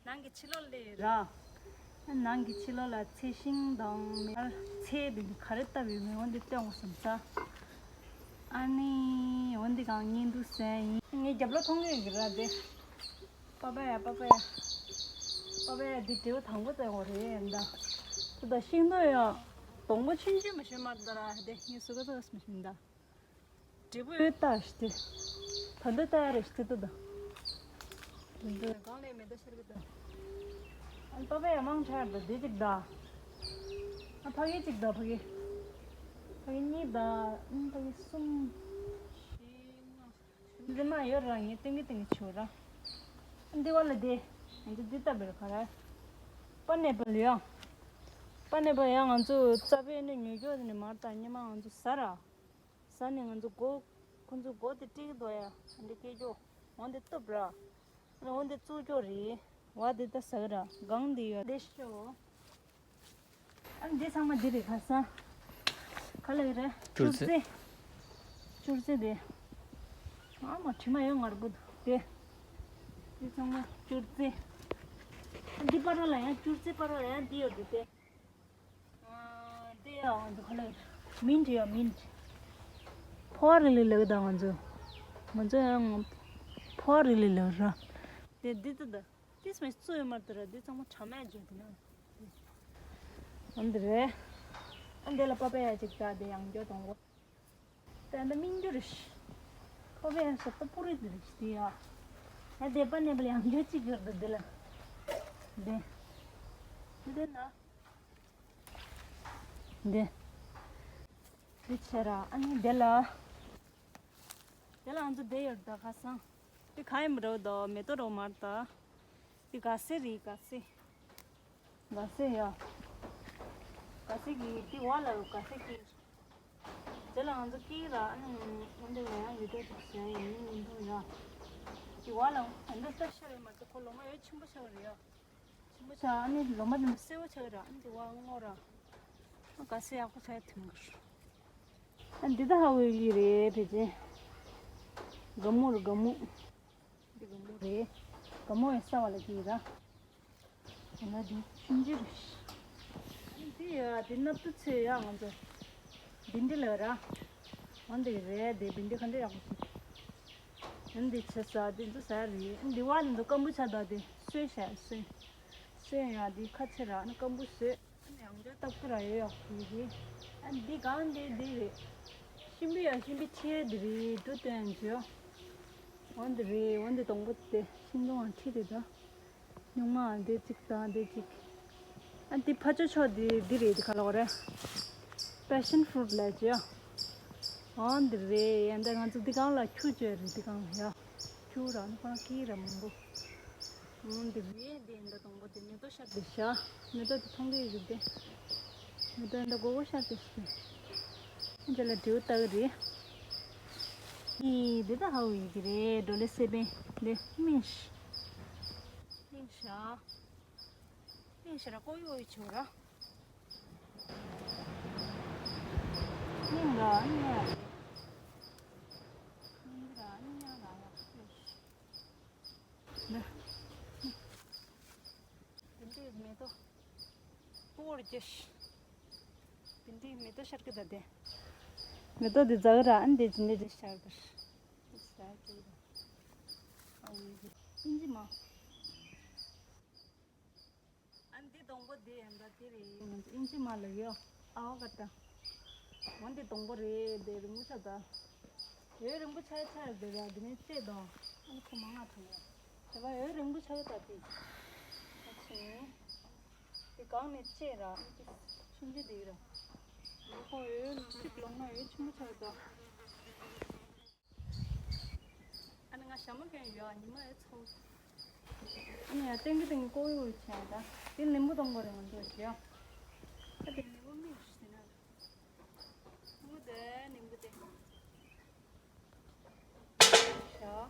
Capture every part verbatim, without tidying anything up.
ནང་གི་ཕྱི་ལོགས་ལས་ར། ནང་གི་ཕྱི་ལོགས་ལ་ཚལ་ཤིང་དང་མེ་ཚལ་དེ་ག་རེ་བཏབ་ཡོད་མེད་འོ་འདི་སྟོན་དགོས་བསམ་ས། ཨ་ནི་འོ་འདི་གང་ཉིན་དུ་ཟན་ཡིན། ངའི་རྒྱབ་ལོགས་མཐོང་གི་ཡོད་ཀྱི་ར་དེ། པ་པ་ཡ་པ་པ་ཡ། པ་པ་ཡ་འདི་འབྲས་བུ་དང་པོ་བཙལ་དགོས་རེད་ད། དེ་ད་ཤིང་ཏོག་ཡང་སྡོང་པོ་ཆུང་ཆུང་མ་ཤོད་མར་ད་ར་དེ་ངའི་སུ་ག་ཚོ་མ་ཤོད་ད། འབྲས་བུ་ཡོད་ལྟ་ཞིག་དེ། ད་འདི་ལྟ་ཡ་རེ་ཞིག་དེ་ལྟ་ད། འདི་གང་ལས་མེ་ཏོག་ཤར་གི་ད། ཨ་པ་པ་ཡ་མང་ཆེ་བ་འདི་གཅིག་ད། ཨ་ཕ་གི་གཅིག་ད་ཕ་གི། ཕ་གི་གཉིས་ད། ཨ་ཕ་གི་གསུམ། བཞི་ལྔ། འདི་མ་ཡོད་ར་ངས་ཏིང་གི་ཏིང་གི་ཆུ་ར། འདི་བ་ལ་དེ། ང་ཚོ་འདི་ལྟ་བུར་ག་ར། པ་ནེ་པལ་ཡ། པ་ནེ་པལ་ཡ་ང་ཚོ་རྩ་བའི་ནས་ཉོ་རྒྱུ་ནས་མར་ད་ཉི་མ་ང་ཚོ་ཟ་ར། ས་ནས་ང་ཚོ་སྒོ། ཁོ་ཚོ་སྒོ་དེ་སྤྲད་ཀྱི་འདུག་ཡ། འདི་སྐད་ཅོ། འོ་འདི་གཏུབ་ར། འོ་འདི་བཙུགས་ཀྱོ་རེད། བ་འདི་ད་ཟ་གི་ར། སྒང་འདི་ཡོད་དེ་ཤོ། ཨ་འདི་ཚང་མ་འདི་རེད་ཁ་སང་། ག་ལ་ཡོད་རེད། བཅུར་རྩི། བཅུར་རྩི་དེ། ཨ་མ་དྲི་མ་ཡོད་ངར་པོ་འདུག་དེ། འདི་ཚང་མ་བཅུར་རྩི། ཨ་འདི་པར་ལ་ཡང་བཅུར་རྩི་པར་ལ་ཡང་འདི་ཡོད་འདུག་དེ། དེ་ཡང་ང་ཚོ་ཁ་ལག་མིན་ཊི་ཡ་མིན་ཊི། ཕོ་བ་རི་ལི་ལབ་ད་ང་ཚོ། ང་ཚོ་ཡང་ཕོ་བ་རི་ལི་ལབ་ར། དེ་འདི་ཚོ་ད་ཏིས་མ་གཙོ་ཡོད་མ་རེད་ད་ར། འདི་ཚང་མ་གྲ་མ་བརྗོད་དེ་ན། འོ་འདི་རེད། ཨ་འདི་ལ་པ་པ་ཡ་ཅིག་ད་དེ་ཡང་འགྱོ་གཏོང་གོ། ད་ད་སྨིན་རྒྱུ་རེད། པ་པ་ཡ་ཟོ་ཏོ་པུ་རི་འདི་རེད་དེ་ཡ། ད་དེ་པ་ནེ་པལ་ཡང་འགྱོ་ཅིག་ཡོད་ད་འདི་ལ། འདི། འདི་ན། འདི། འདི་ཆེ་ར་ཨ་ནི་འདི་ལ། འདི་ལ་ང་ཚོ་བསྡད་ཡོད་ད་ཁ་སང་། འདི་ག་ཡིན་པ་རེད་ད་མེ་ཏོག་རེད་མ་རེད་ད། འདི་ག་སེ་རེད་ག་སེ། ག་སེ་ཡ། ག་སེ་གི་འདི་བ་ལ་ག་སེ་གི། འདི་ལ་ང་ཚོ་ཀི་ར་ཨ་ནི་འོན་ཏེ་ང་ཡང་ཡོད་དོ་ཅིག་ཟེར་ཡིན་མི་འདུག་ཡ། འདི་བ་ལ་འདི་ལྟ་ཤ་རེད་མ་གཏོགས་ཁོ་ལོ་མ་ཡོད་ཆེན་པོ་ཆགས་རེད་ཡ། ཆེན་པོ་ཆགས་ཨ་ནི་ལོ་མ་དེ་སེར་བོ་ཆགས་ར་ཨ་ནི་དེ་བ་སྔོ་ར། ཨ་ག་སེ་ཡག་པོ་ཆགས་ཐུང་གི་ར། ཨ་འདི་ད་ཧ་བོའི་ལི་རེད་ཕལ་ཆེར། སྒ་མོ་རེད་སྒ་མོ། འདི་སྒ་མོ་རེད། སྒ་མོ་ཡི་ས་བ་ལ་ཀི་ར། འོ་ན་འདི་ཆུང་ཆུང་རེད། ཨ་འདི་ཡ་འདི་སྣབས་ཏུ་ཚོས་ཡ་ང་ཚོ། བིན་ཌི་ལ་ར། འོ་འདི་རེད་དེ་བིན་ཌི་ག་འདྲ་ཡག་པོ་ཞིག་འདི་ཆེ་ས་འདི་ཚོ་ཟ་རེད། འདི་བ་ལ་འདི་སྐམ་པོ་ཆགས་ད་དེ་སོས་ཤ་སོས། སོས་ཡ་འདི་ཁ་ཆེ་ར་ཨ་ནི་སྐམ་པོ་སོས། ཨ་ནི་ཡང་བསྐྱར་སྟབས་ཀྱི་ར་ཡོད་ཡག་གི་རེད། ཨ་འདི་གང་འདི་འདི་རེད། ཤིང་པི་ཡ་ཤིང་པི་ཁྲི་འདི་རེད་འབྲུ་སྟོན་བྱོས། འོ་འདི་རེད་འོ་འདི་སྡོང་པོ་དེ་ཤིང་སྡོང་ཁྲི་རེད་ད། སྨྱུག་མ་འདི་གཅིག་དང་འདི་གཅིག་ཨ་འདི་ཕ་ཅོ་ཆོ་འདི་འདི་རེད་འདི་ག་ལ་བ་རེད། པེ་ཤན་ཕུ་རུ་ཊི་ལབ་ཀྱི་ཡ། འོ་འདི་རེད་ཡ་འདི་ང་ཚོ་འདི་གང་ལ་ཁྱུ་བཅོས་རེད་འདི་གང་ལ་ཡ། ཁྱུ་ར་ནི་ཁོ་རང་སྐྱིད་ར་མང་པོ། འོ་འདི་རེད་འདི་འདི་སྡོང་པོ་འདི་མེ་ཏོག་ཤར་འདི་ཤ། མེ་ཏོག་འདི་མཐོང་གི་ཡོད་འདི། མེ་ཏོག་འདི་གོ་བོ་ཤར་འདི་ཤི། འདི་ལ་འབྲས་བུ་ལྟ་གི་རེད། ཨི་འདི་ད་ཧ་བོ་ཡི་གི་རེད་འགྲོ་ལེ་སེ་པན་འདི་སྨིན་ཤ། སྨིན་ཤ། སྨིན་ཤ་ར་ཀོ་ཡོ་ཡི་ཆོ་ར། སྨིན་ར་སྨིན་ར། སྨིན་ར་སྨིན་ར་ཡ། འདི་འདྲའི་མེ་ཏོག་སྤོ་བོར་རྒྱུ་ཞིག་འདི་འདྲའི་མེ་ཏོག་ཤར་གི་ད་དེ། མེ་ཏོག་འདི་ཛ་གི་ར་ཨ་འདི་འདི་འདྲའི་ཤར་གི་ར། ཨིན་ཇི་མ། ཨ་འདི་སྡོང་པོ་འདི་ཡང་ད་དེ་རེད། ཨིན་ཇི་མ་ལ་ཡོ། ཨ་བ་ཀ་ཏ། འོ་འདི་སྡོང་པོ་རེད་དེ་རིང་པོ་ཆགས་ད། འོ་རིང་པོ་ཆགས་ཆགས་དེ་ར་འདི་ནས་བཅད་དང་། ཨ་ཁོ་མ་ང་ཐུང་ཡ། དེ་བ་འོ་རིང་པོ་ཆགས་ད་དེ། ཨ་ཁོ། དེ་གང་ནས་བཅད་ར་ཨ་ཁོ་ཆུང་ཆུང་དེ་ར། ཨ་ཁོ་འོ་ཚིག་ལོང་ན་འོ་ཆུང་པོ་ཆགས་ད། ཨ་ནི་ང་ཞྭ་མོ་གྱོན་ཡོད་ཉི་མ་ཨེ་ཚོ། ཨ་ནི་ཡང་ཏན་གི་ཏན་གི་ཀོ་ཡོ་ཆེ་ད། དེ་ནིམ་བུ་གཏོང་གོ་རེད་ང་ཚོ་ཞུ་ཡ། ཨ་དེ་ནིམ་བུ་མི་ཞུ་ན། ནིམ་བུ་དེ་ནིམ་བུ་དེ། ཞྭ།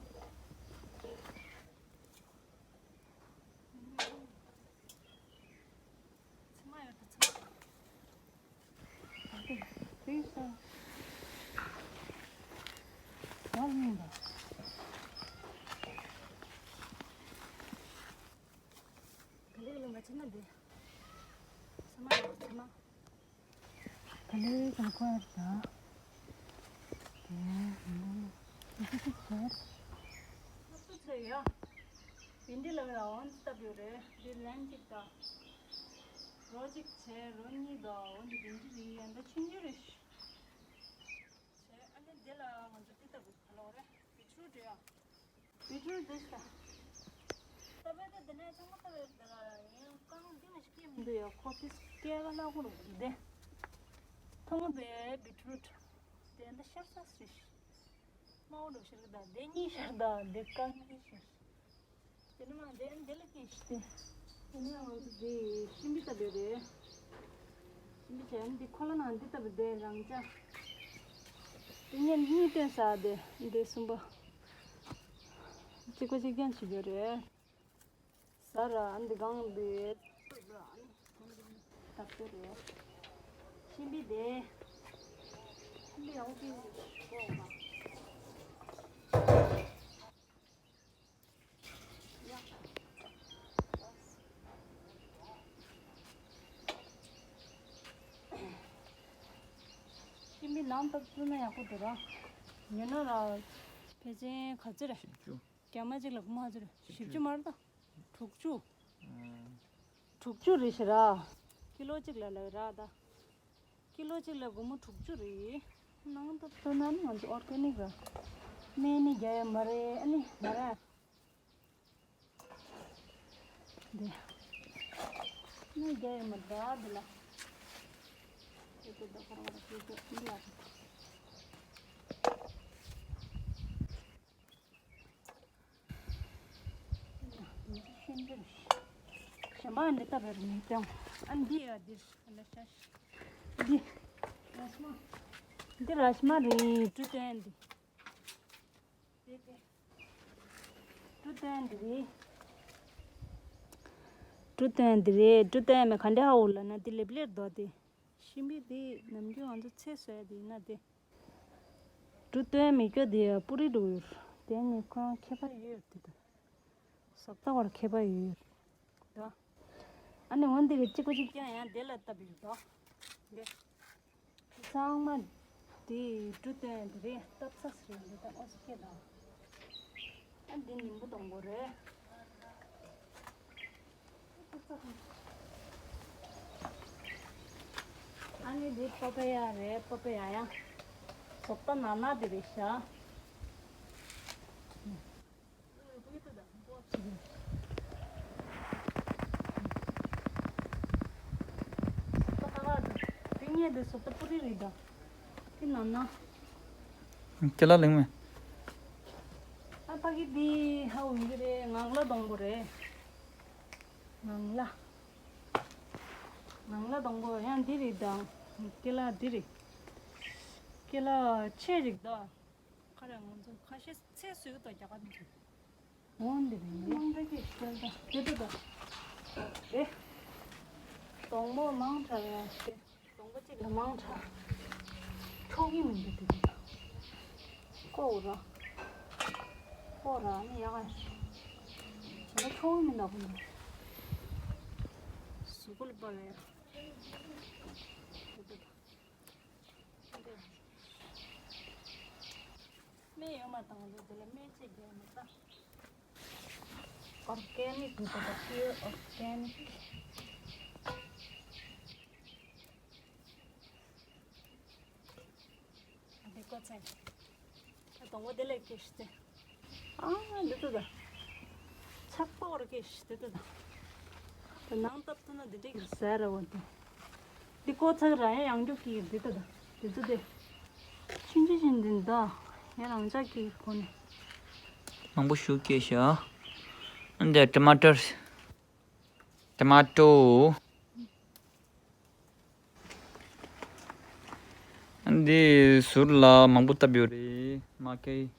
ཚི་མ་ཡོད་དུ་ཚི་མ། དེ་ས། བ་ལུང་ད། ན་འདི། ཚང་མ་ཡོད་ཚང་མ། ད་ལོའི་ཀ་ཁོ་ཡར་ད། དེ་ནི་ཏི་ཏི་ཏི་ཟེར། ཨ་ཙི་ཚེ་ཡ། བིན་ཌི་ལ་ར་འོན་སྟབས་ཡོད་རེད། འདི་ལན་གཅིག་དང་། རོ་གཅིག་བྱས་རོ་གཉིས་དང་འོན་ཏེ་བིན་ཌི་རེད། ཡ་འདི་ཆུང་ཆུང་རེད། བྱས་ཨ་ནི་འདི་ལ་ང་ཚོ་ཏི་ལྟ་བུ་ག་ལོག་རེད། བི་ཊི་རུ་ཊི་རེད་ཡ། བི་ཊི་རུ་ཊི་འདི་ཤ། ད་བས་ད་འདི་ནས་ཚང་མ་ལྟ་བས་འདི་ལ་ཡིན་རྐང་འདི་ནས་སྐྱེ་མི་འདུག་ཡ། ཁོ་ཏི་སྐྱེ་ག་ལ་ཁོ་རུ་འདི། ཐོག་མ་བས་བི་ཊི་རུ་ཊི། དེ་འདི་ཤར་ས་སྲིད། མའོ་འགྲོ་ཤར་གི་ད་དེ་གཉིས་ཤར་ད་དེ་རྐང་གཉིས་ཤར། དེ་ནི་མ་དེ་འདི་ལ་སྐྱེ་ཤི་སྟེ། དེ་ནི་ང་ཚོ་དེ་ཤིང་པི་ལྟ་བུ་རེད། ཤིང་པི་བྱས་ནི་དེ་ཁོ་ལ་ནང་འདི་ལྟ་བུ་དེ་རང་ཅག་དེ་ཉིན་གཉིས་སྟོན་ས་དེ་འདི་གསུམ་པ། གཅིག་པ་གཅིག་རྐྱང་བྱེད་རྒྱུ་རེད། ཟ་ར་འདི་གང་འདི་ཐུག་ར་ཨ་ནི་ཐུག་ར་ཐག་ཆོད་རེད། ཤིང་པི་དེ། ཤིང་པི་ཡག་པོ་སྐྱེས་ཤོག་མ། ཤིང་པི་ནང་བཏབ་ཐུབ་ན་ཡག་པོ་འདུག་ར། ཉོ་ན་ར། ཕལ་ཆེར་ག་ཚོད་རེད། བཞི་བཅུ། རྒྱ་མ་གཅིག་ལ་སྒོར་མོ་ག་ཚོད་རེད། བཞི་བཅུ་མ་རེད་ད། དྲུག་ཅུ། ཨང་། དྲུག་ཅུ་རེད་ཤི་ར། ཀི་ལོ་གཅིག་ལ་ལབ་ར་ད། ཀི་ལོ་གཅིག་ལ་སྒོར་མོ་དྲུག་ཅུ་རེད། ནང་དུ་ཐོན་ན་ནི་ང་ཚོ་ཨོར་གེ་ནིག་ར། སྨན་ནི་རྒྱག་ཡ་མ་རེད། ཨ་ནི་མ་རེད། འདི། སྨན་རྒྱག་ཡ་མ་རེད་འདི་ལ། ཁྱེད་ཚོ་ད་ཁོ་རང་ར་ཁྱེད་ཚོ་འདི་ལ། གཞན་པ་འདི་ལྟ་བུར་མི་སྟོན། ཨ་འདི་ཡ་འདི་ལ་ཤ་ཤ། འདི། ར་ཤ་མ། འདི་ར་ཤ་མ་རེད། ཀྲུ་ཏན་འདི། འདི་འདི། ཀྲུ་ཏན་འདི་རེད། ཀྲུ་ཏན་འདི་རེད། ཀྲུ་ཏན་མེ་ག་འདྲ་ཧ་འུ་ལ་ན་འདི་ལེབ་ལེར་དོ་འདི། ཤིང་པི་འདི་ནམ་རྒྱུན་ང་ཚོ་ཚེ་ཟོས་འདི་ན་འདི། འབྲུ་སྟོན་མི་སྐྱོ་དེ་པུ་རི་འགྲོ་ཡོད། དེ་ནི་ཁོ་རང་ཁྱད་པར་ཡོད་དེ་དང་། ཟོག་ཐོག་བར་ཁྱད་པར་ཡོད་དོ། ཨ་ནི་འོན་ཏེ་གི་གཅིག་པ་གཅིག་རྐྱང་ཡང་དེ་ལ་བཏབ་ཡོད་དོ། དེ་ཚང་མ་དེ་འབྲུ་སྟོན་དེ་རེད། བཏབ་ས་རེད་འདི་ད་ཨོ་སི་ཁེ་དང་། ཨ་འདི་ཉིན་པོ་སྡོང་པོ་རེད། ཨ་ནི་འདི་པ་པ་ཡ་རེད། པ་པ་ཡ་ཡ། ཟོག་པ་ན་ན་འདི་རེད་ཤག་ཟོག་པ་ན་ན་འདི། འདི་ངས་འདི་ཟོག་པ་པུ་རི་རེད་ད། འདི་ན་ན། ཁྱེད་ལ་ལེང་མེ། ཨ་ཕ་གི་འདི་ཧ་འུན་གི་རེད། ངང་ལ་སྡོང་པོ་རེད། ངང་ལ། ངང་ལ་སྡོང་པོ་ཡང་འདི་རེད་དང་། ཀེ་ལ་འདི་རེད། ཀེ་ལ་ཆེ་རིགས་དང་། ཁ་ར་ང་ཚོ་ཁ་ཤས་ཚེ་སུས་དང་རྒྱ་གར་འདི་རེད། འོན་འདི་རེད། ནང་པའི་གི་ཤེལ་དང་དེ་དེ་དང་། རེད། སྡོང་པོ་མང་དྲགས་ཡ་ཤེ། སྡོང་པོ་གཅིག་ལ་མང་དྲགས། ཆོག་གི་མི་འདུག་དེ་དེ་དང་། ཀོ་ར། ཀོ་ར་ནི་ཡག་ག་ཡ་ཤེ། ད་ཆོག་གི་མི་འདུག་གོ། གཟུགས་པོ་ལ་པ་བས། དེ་དེ་དང་། སྨན་ཡོད་མ་དང་ལོ་དེ་ལ་སྨན་ཆེ་རྒྱག་མི་ད། ཨོར་གེ་ནིག་མི་ད་པིའོར་ཨོར་གེ་ནིག་འདི་ཀོ་ཚེ། ད་སྡོང་པོ་དེ་ལས་སྐྱེས་ཤི་ཏེ། ཨ་འདི་ཏོ་ད། ཆག་པ་བར་སྐྱེས་ཤི་ཏེ་ཏོ་ད། ད་ནང་བཏབ་ཐུབ་ན་འདི་འདྲས་ཀྱི་ཟས་ར་བ་དེ། འདི་ཀོ་ཚག་ར་ཡང་ཡང་འཇུག་གི་འདི་ཏོ་ད། འདི་ཏོ་དེ། ཆུང་ཆུང་ཆུང་འདི་ད། ཡང་རང་ཅག་གི་ཁོ་ནས། མང་པོ་ཞིག་སྐྱེས་ཤག་འདི་ཊ་མ་ཊར། ཊ་མ་ཊོ། འདི་ཟུར་ལ་མང་པོ་བཏབ་ཡོད་རེད། མ་ཀེ།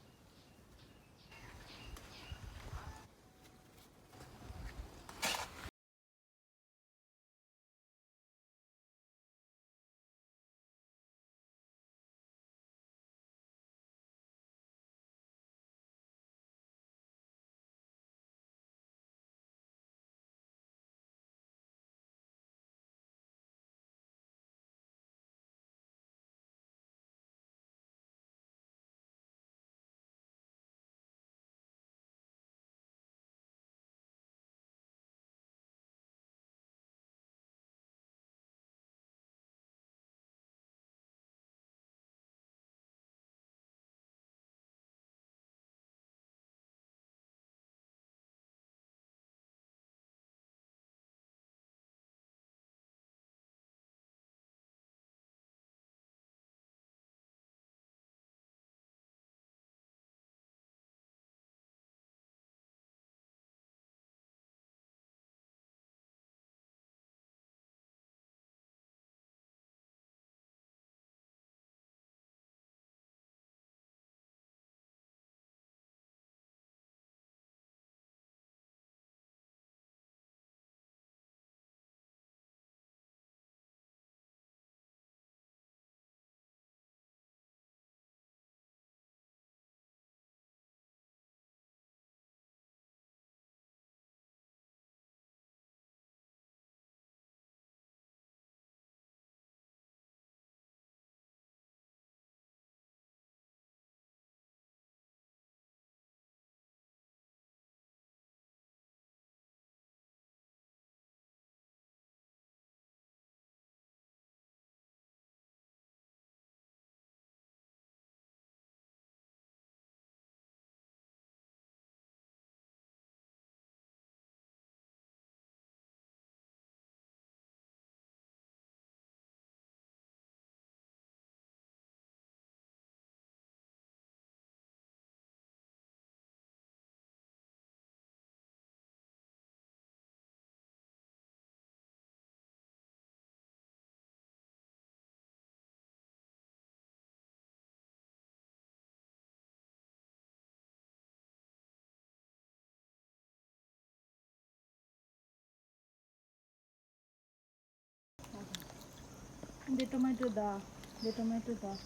འདི་ཊོ་མེ་ཊོ་དང་། འདི་ཊོ་མེ་ཊོ་དང་།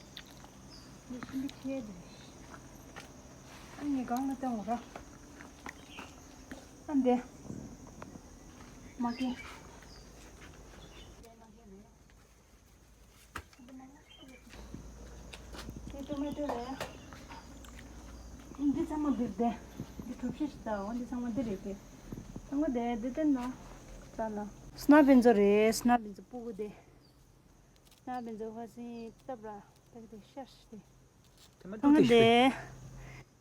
འདི་ཤིང་ཏོག་ཁྱེར་འདུག་ཨ་ནི་གང་ལ་བཏང་བ་ར། ཨ་འདི། མ་ཀི། འདི་ཊོ་མེ་ཊོ་རེད། འདི་ཚང་མ་འདིར་བསྡད། འདི་གྲུ་བཞི་ཞིག་བཏང་འོ། འདི་ཚང་མ་འདི་རེད་དེ། ཚང་མ་བསྡད་འདི་བསྟན་ན། ཙ་ལ། སྣ་བན་ཚོ་རེད། སྣ་བན་ཚོ་སྤུ་གུ་དེ། སྣ་བན་ཚོ་ཁ་སིན་སྟབས་ར་ཕེག་དེ་ཤ་ཤི་དེ། ཊོ་མེ་ཊོ་ཚང་མ་དེ་དེ།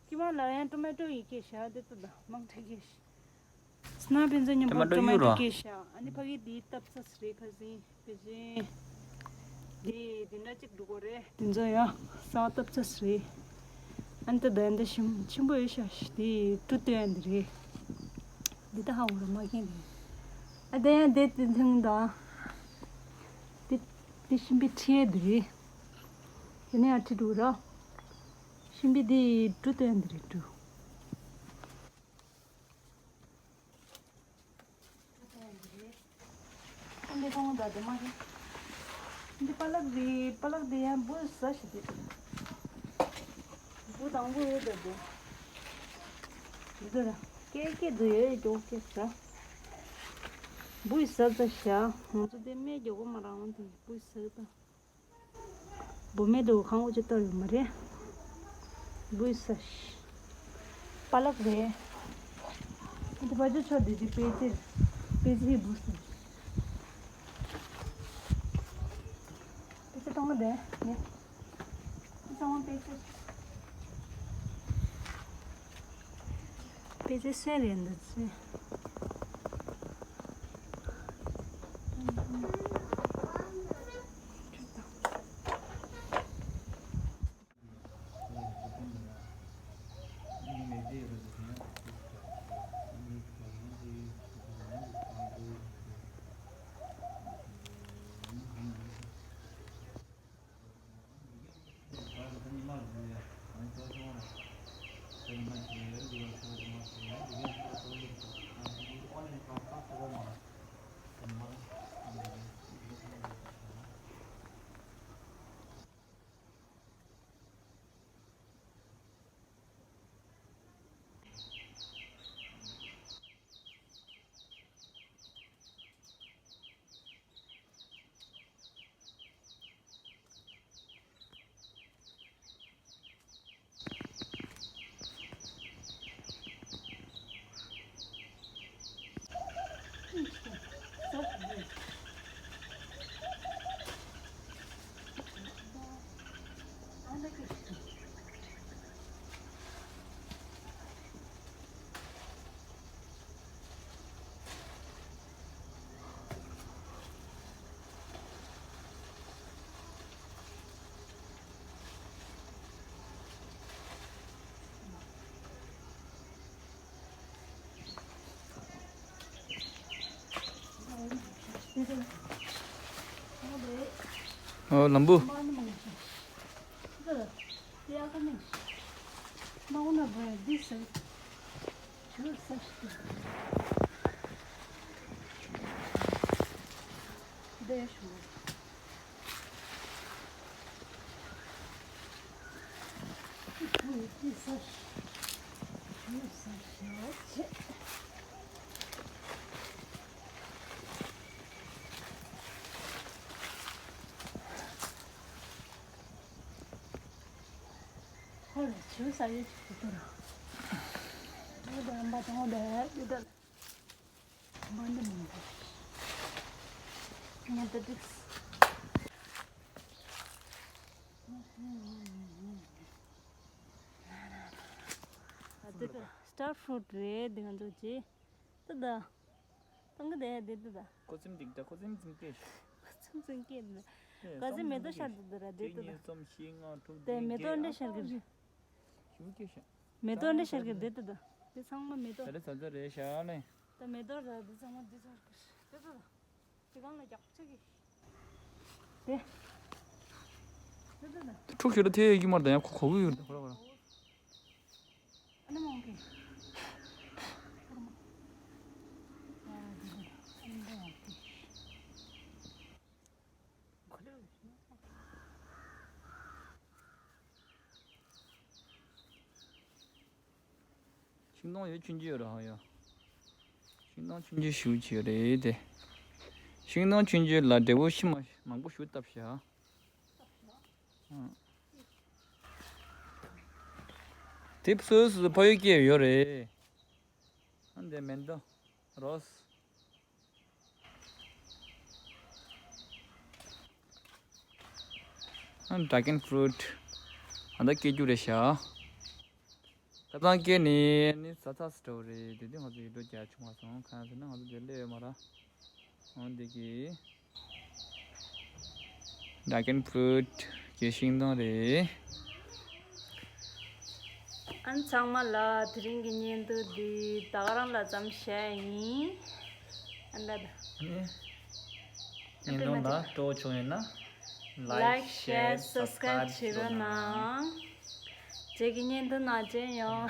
ཀི་མ་ལ་ཡང་ཊོ་མེ་ཊོ་ཡི་ཀེ་ཤ་དེ་ཏུ་ད་མང་ཐེ་ཀེ་ཤ། སྣ་བན་ཚོ་མཉམ་པོ་ཊོ་མེ་ཊོ་ཀེ་ཤ། ཨ་ནི་ཕ་གི་དེ་སྟབས་ཚ་སི་རེད་ཁ་སིན། དེ་བཞིན། དེ་དེ་འདྲ་གཅིག་འགྲོ་གོ་རེད། དེ་ཚོ་ཡང་ས་བ་སྟབས་ཚ་སི་རེད། ཨ་ནི་ད་ད་འདི་ཤིང་ཆེན་པོ་ཡོད་ཤག་དེ་ཀྲུ་ཏོ་ཡང་འདི་རེད། འདི་ད་ཧ་འོ་ར་མ་ཁེན་རེད། ཨ་དེ་ཡང་དེ་དེ་ཐེངས་ད། དེ་དེ་ཤིང་པའི་ཁྲི་ཡ་འདི་རེད། དེ་ནས་ཡང་ཁྲི་འགྲོ་ར། ཤིང་པའི་དེ་ཀྲུ་ཏོ་ཡང་འདི་རེད་ཀྲུ། འདི་གོང་ད་དེ་མ་རེད། འདི་པ་ལག་རེད། པ་ལག་དེ་ཡང་འབུ་ཟ་ཞིག་དེ། འབུ་དང་པོ་ཡོད་ད་དེ། འདི་ད་ཀེ་ཀེ་དུ་ཡོད་ཀྱོག་ཀེ་ཟ། འབུ་ཟ་ཟ་ཤ། ང་ཚོ་དེ་སྨད་རྒྱག་གོ་མ་རང་དེ་འབུ་ཟ་ད། བུ་མེད་དུ་ཁང་བ་ཅིག་གཏོར་ཡོད་མ་རེད། བུ་ས་ཤི། པ་ལག་རེད། འདི་བ་ཇུ་ཆོ་འདི་ཅིག་པེ་ཅི། པེ་ཅི་ཧི་བུ་ས་ཤི། པེ་ཅི་གཏོང་གི་འདུག་ངས། འདི་ཚང་མ་པེ་ཅི། པེ་ཅི་སོན་རེད་འདི་ཚོ། ཨོ་ལམ་བུ། ཧོ་ལ་ཆུ་ས་ཡོད་ཅིག་ཏུ་ཏུ་ར། ཧོ་ལ་ཨམ་པ་དང་ཧོ་ལ་ཡོད་ད། ཨམ་པ་འདི་མི་འདུག་ཉལ་ཏུ་འགྲིགས། ཨ་ཏི་ཏི་སི་ཊར་ཕུ་རུཊ་རེད་འདི་ང་ཚོ་ཅི། ཏི་ཏི། ཏང་གི་དེ་དེ་ཏི་ཏི། ཁོ་ཚིམ་འདུག་ད་ཁོ་ཚིམ་ཚིམ་སྐད་ཤོད། ཁོ་ཚིམ་ཚིམ་སྐད་འདི། ཁོ་ཚིམ་མེ་ཏོག་ཤར་འདུག་ད་ར་དེ་ཏི་ཏི། གཉིས་གསུམ་བཞི་ལྔ་དྲུག་བདུན་བརྒྱད། མེ་ཏོག་འདྲ་ཤར་གི་རེད། ཞུ་སྐད་ཤོད། མེ་ཏོག་འདྲ་ཤར་གི་རེད་ཏི་ཏི། དེ་ཚང་མ་མེ་ཏོག་ད་རེ་ཚ་ཚ་རེད་ཤག་ལེ། ད་མེ་ཏོག་ར་དེ་ཚང་མ་འདི་ཚར་གི་རེད་ཏི་ཏི། དེ་གང་ལ་རྒྱག་ཆ་གི། དེ། དེ་དེ་དེ། ཕྲུག་ཞོ་ལ་ཐེ་ཡོད་ཀྱི་མར་ད་ཡང་ཁོ་གོ་གི་ཡོད་ཁོ་ར་ཁོ་ར། ཨ་ནི་མོང་གི། ཨ་ནི་མོང་གི། ཁོ་ར། ཤིང་སྡོང་ཡོད་ཆུང་ཆུང་ཡོད་རེད་ཧ་ཡ། ཤིང་སྡོང་ཆུང་ཆུང་ཞིག་ཅིག་ཡོད་རེད་དེ། ཤིང་སྡོང་ཆུང་ཆུང་ལ་འབྲས་བུ་ཤི་མ་མང་པོ་ཞིག་བཏབ་ཤག་དེ་སོ་སོ་ཕ་ཡུལ་སྐྱེས་ཡོད་རེད། ཨ་འདི་མེན་ཏོ། རོ་སི། ཨ་ཌ་རེ་གོན་ཕུ་རུ་ཊི། ཨ་ད་སྐྱེ་རྒྱུ་རེད་ཤག་ཁ་སང་སྐྱེས་ནས་ནི་ཟ་ཚར་སི་འགྲོ་བ་རེད། དེ་དུས་ང་ཚོ་ཡིད་འགྲོ་རྒྱག་བྱུང་བ་སོང་། གང་ཟེར་ན་ང་ཚོ་དེ་སླེབས་ཡོད་མ་རེད། འོ་འདི་གི་ཌ་རེ་གོན་ཕུ་རུ་ཊི་གི་ཤིང་སྡོང་རེད། ཨན་ཚང་མ་ལ་དེ་རིང་གི་བརྙན་ཐུང་འདི་ད་ག་རང་ལ་ཙམ་བཤད་ཡིན། ཨན་ད་ད། ནི། བརྙན་ཐུང་ལ་སྤྲོ་བོ་བྱུང་ཡོད་ན། ལའེག་ཤེར་སབ་སི་ཀ་རེབ་བྱེད་རོགས་གནང་། རྗེས་ཀྱི་བརྙན་ཐུང་ནང་མཇལ་ཡོང་།